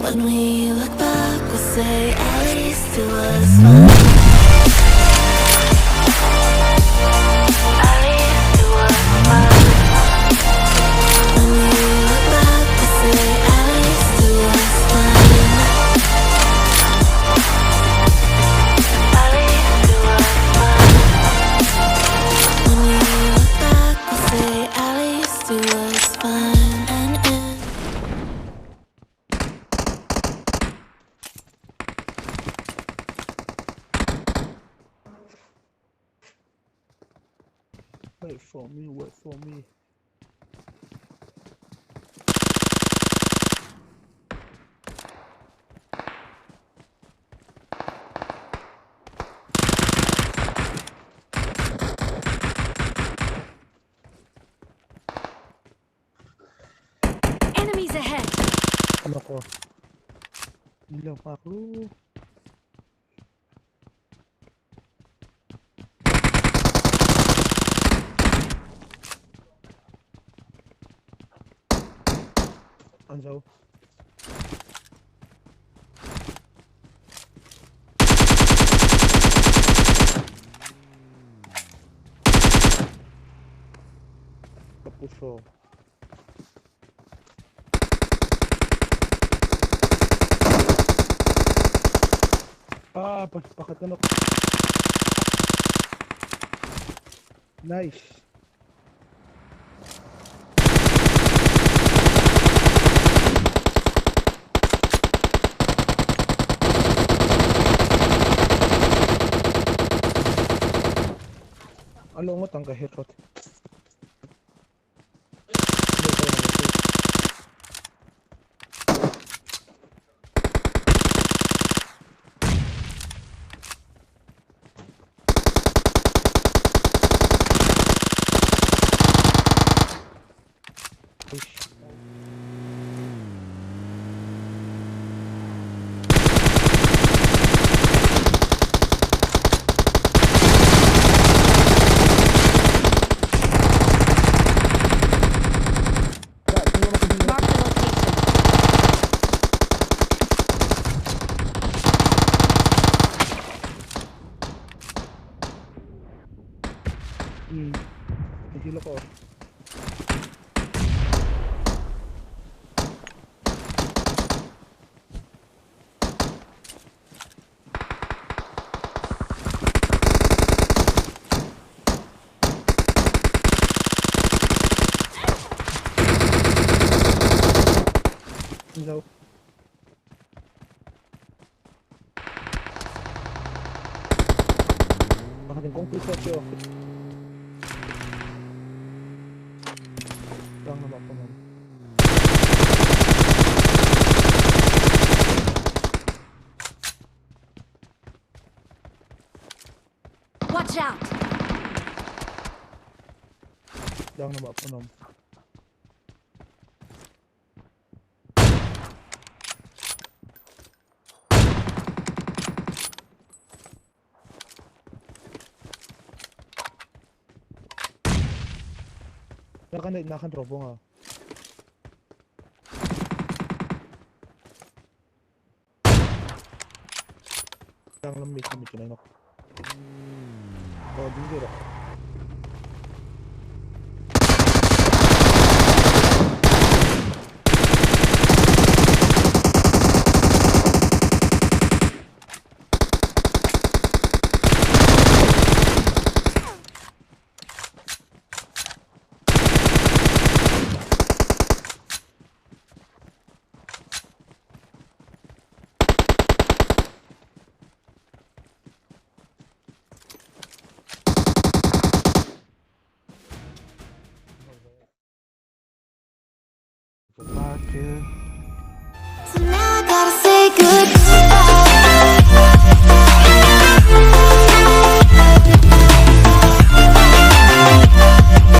When we look back, we'll say at least it was fun. At least it was fun. When we look back, we'll say at least it was fun. At least it was fun. When we look back, we'll say at least it was fun. And in Wait for me, wait for me. Enemies ahead! Ano ko? Ilang pa ako. Anzaw. Kapuso. Ah, bakit ano? Nice. Ano ngawt ang ka-headshot? Ish. Marked a location. Nahilo ko. Hello. Baka din kong presyo. Lang naman ako nun. Watch out! Lang naman ako nun. Nakan tropo nga. Lang lam mit mit na nok. Oh, ding ro. So now I gotta say goodbye.